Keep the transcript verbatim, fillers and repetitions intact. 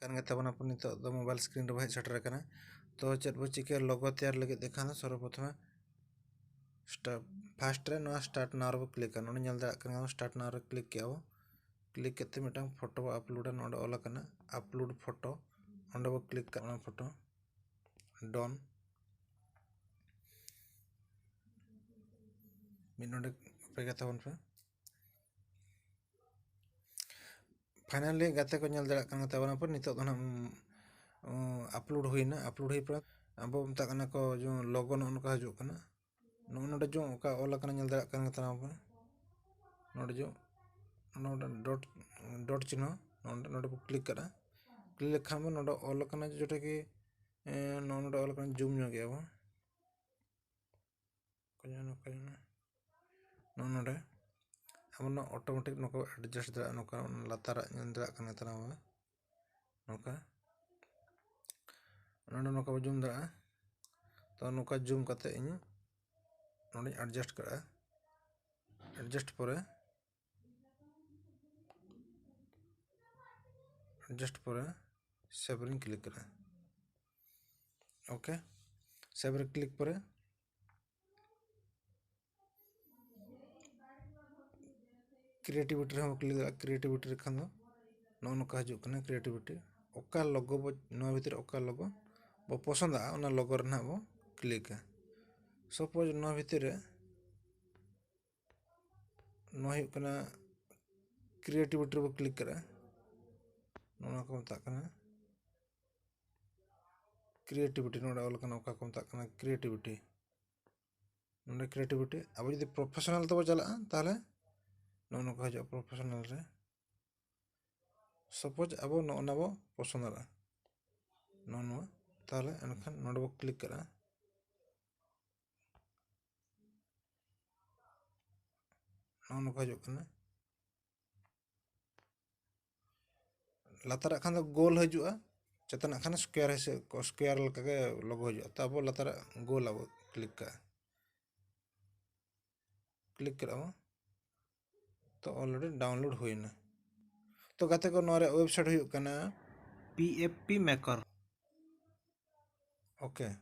ᱠᱟᱱ ᱜᱮ ᱛᱟᱵᱚᱱᱟ, ᱱᱤᱛᱚᱜ ᱫᱚ mobile screen ᱨᱮᱵᱚ ᱦᱮᱡ ᱥᱮᱴᱮᱨ ᱟᱠᱟᱱᱟ᱾ ᱛᱚ ᱪᱮᱫ ᱵᱚ ᱪᱤᱠᱟᱹᱭᱟ, logo ᱛᱮᱭᱟᱨ ᱞᱟᱹᱜᱤᱫ ᱛᱮ ᱠᱷᱟᱱ ᱫᱚ ᱥᱚᱨᱵᱚᱯᱨᱚᱛᱷᱚᱢ first ᱨᱮ ᱱᱚᱣᱟ start now ᱨᱮᱵᱚ click ᱟ᱾ ᱱᱚᱰᱮ ᱧᱮᱞ ᱫᱟᱲᱮᱭᱟᱜ ᱠᱟᱱ ᱜᱮᱭᱟ start now ᱨᱮ click ᱠᱮᱜᱼᱟ ᱵᱚ᱾ Click ᱠᱟᱛᱮ ᱢᱤᱫᱴᱟᱝ photo ᱵᱚ upload ᱟ᱾ ᱱᱚᱰᱮ ᱚᱞ ᱟᱠᱟᱱᱟ upload photo, ᱚᱸᱰᱮ ᱵᱚ click ᱠᱟᱜᱼᱟ, ᱚᱱᱟ photo done᱾ ᱢᱤᱫ ᱱᱚᱰᱮ ᱚᱯᱮᱠᱟ ᱛᱟᱵᱚᱱ ᱯᱮ᱾ Finally ᱜᱟᱛᱮ ᱠᱚ ᱧᱮᱞ ᱫᱟᱲᱮᱭᱟᱜ ᱠᱟᱱ ᱜᱮ ᱛᱟᱵᱚᱱᱟ ᱯᱮ᱾ ᱱᱤᱛᱚᱜ ᱫᱚ ᱱᱟᱦᱟᱜ, ᱩᱸ, upload ᱦᱩᱭᱱᱟ᱾ Upload ᱦᱩᱭ ᱯᱚᱨᱮ ᱟᱵᱚ ᱢᱮᱛᱟᱜ ᱠᱟᱱᱟ ᱠᱚ ᱡᱮ logo ᱱᱚᱜᱼᱚ ᱱᱚᱝᱠᱟ ᱦᱤᱡᱩᱜ ᱠᱟᱱᱟ᱾ ᱱᱚᱜᱼᱚ ᱱᱚᱰᱮ ᱡᱮ ᱚᱠᱟ ᱚᱞ ᱟᱠᱟᱱᱟ ᱧᱮᱞ ᱫᱟᱲᱮᱭᱟᱜ ᱠᱟᱱ ᱜᱮ ᱛᱟᱵᱚᱱᱟ ᱯᱮ᱾ ᱱᱚᱰᱮ ᱡᱮ ᱱᱚᱰᱮ dot, dot ᱪᱤᱱᱦᱟᱹ ᱱᱚᱰᱮ, ᱱᱚᱰᱮ ᱵᱚ click ᱠᱟᱜᱼᱟ᱾ Click ᱞᱮᱠᱷᱟᱱ ᱵᱚ ᱱᱚᱰᱮ ᱚᱞ ᱟᱠᱟᱱᱟ ᱡᱮᱴᱟ ᱠᱤ, ᱮᱸ, ᱱᱚᱜᱼᱚ ᱱᱚᱰᱮ ᱚᱞ ᱟᱠᱟᱱᱟ, zoom ᱧᱚᱜ ᱜᱮᱭᱟ ᱵᱚ᱾ ᱱᱚᱜᱼᱚ ᱱᱚᱰᱮ ᱟᱵᱚ ᱱᱚᱣᱟ automatic ᱱᱚᱝᱠᱟ adjust ᱫᱟᱲᱮᱭᱟᱜᱼᱟ, ᱱᱚᱝᱠᱟ ᱞᱟᱛᱟᱨᱟᱜ ᱧᱮᱞ ᱫᱟᱲᱮᱭᱟᱜ ᱠᱟᱱ ᱜᱮ ᱛᱟᱵᱚᱱᱟ ᱱᱚᱝᱠᱟ, ᱱᱚᱰᱮ ᱱᱚᱝᱠᱟ ᱵᱚ zoom ᱫᱟᱲᱮᱭᱟᱜᱼᱟ᱾ ᱛᱚ ᱱᱚᱝᱠᱟ zoom ᱠᱟᱛᱮ ᱤᱧ ᱱᱚᱰᱮᱧ adjust ᱠᱟᱜᱼᱟ᱾ Adjust ᱯᱚᱨᱮ, adjust ᱯᱚᱨᱮ save ᱨᱤᱧ click ᱠᱮᱫᱟ᱾ OK, save ᱨᱮ click ᱯᱚᱨᱮ creativity ᱨᱮᱦᱚᱸ click ᱫᱟᱲᱮᱭᱟᱜᱼᱟ᱾ Creativity ᱨᱮ ᱠᱷᱟᱱ ᱫᱚ ᱱᱚᱜᱼᱚ ᱱᱚᱝᱠᱟ ᱦᱤᱡᱩᱜ ᱠᱟᱱᱟ creativity᱾ ᱚᱠᱟ logo ᱵᱚ, ᱱᱚᱣᱟ ᱵᱷᱤᱛᱨᱤ ᱨᱮ ᱚᱠᱟ logo ᱵᱚ ᱯᱚᱥᱚᱸᱫᱟᱜᱼᱟ, ᱚᱱᱟ logo ᱨᱮ ᱱᱟᱦᱟᱜ ᱵᱚ click ᱟ᱾ Suppose ᱱᱚᱣᱟ ᱵᱷᱤᱛᱤᱨ ᱨᱮ ᱱᱚᱣᱟ ᱦᱩᱭᱩᱜ ᱠᱟᱱᱟ creativity ᱨᱮᱵᱚ click ᱠᱟᱜᱼᱟ᱾ ᱱᱚᱣᱟ ᱠᱚ ᱢᱮᱛᱟᱜ ᱠᱟᱱᱟ creativity, ᱱᱚᱰᱮ ᱚᱞ ᱠᱟᱱᱟ ᱚᱠᱟ ᱠᱚ ᱢᱮᱛᱟᱜ ᱠᱟᱱᱟ creativity᱾ ᱱᱚᱰᱮ creativity, ᱟᱵᱚ ᱡᱩᱫᱤ professional ᱛᱮᱵᱚ ᱪᱟᱞᱟᱜᱼᱟ ᱛᱟᱦᱚᱞᱮ ᱱᱚᱜᱼᱚ ᱱᱚᱝᱠᱟ ᱦᱤᱡᱩᱜᱼᱟ professional ᱨᱮ᱾ Suppose ᱟᱵᱚ ᱱᱚᱜᱼᱚ ᱱᱟ ᱵᱚ ᱯᱚᱥᱚᱸᱫ ᱟᱜᱼᱟ, ᱱᱚᱜᱼᱚ ᱱᱚᱣᱟ, ᱛᱟᱦᱚᱞᱮ ᱮᱱᱠᱷᱟᱱ ᱱᱚᱰᱮ ᱵᱚ click ᱠᱟᱜᱼᱟ᱾ ᱱᱚᱜᱼᱚ ᱱᱚᱝᱠᱟ ᱦᱤᱡᱩᱜ ᱠᱟᱱᱟ᱾ ᱞᱟᱛᱟᱨᱟᱜ ᱠᱷᱟᱱ ᱫᱚ ᱜᱳᱞ ᱦᱤᱡᱩᱜᱼᱟ, ᱪᱮᱛᱟᱱᱟᱜ ᱠᱷᱟᱱ square ᱦᱤᱥᱟᱹᱵ, square ᱞᱮᱠᱟᱜᱮ logo ᱦᱤᱡᱩᱜᱼᱟ᱾ ᱛᱚ ᱟᱵᱚ ᱞᱟᱛᱟᱨᱟᱜ ᱜᱳᱞ ᱟᱵᱚ click ᱠᱟᱜᱼᱟ, click ᱠᱮᱫᱟ ᱵᱚ᱾ ᱛᱚ already download ᱦᱩᱭᱱᱟ᱾ ᱛᱚ ᱜᱟᱛᱮ ᱠᱚ, ᱱᱚᱣᱟ ᱨᱮᱭᱟᱜ website ᱦᱩᱭᱩᱜ ᱠᱟᱱᱟ P F P maker. Okay.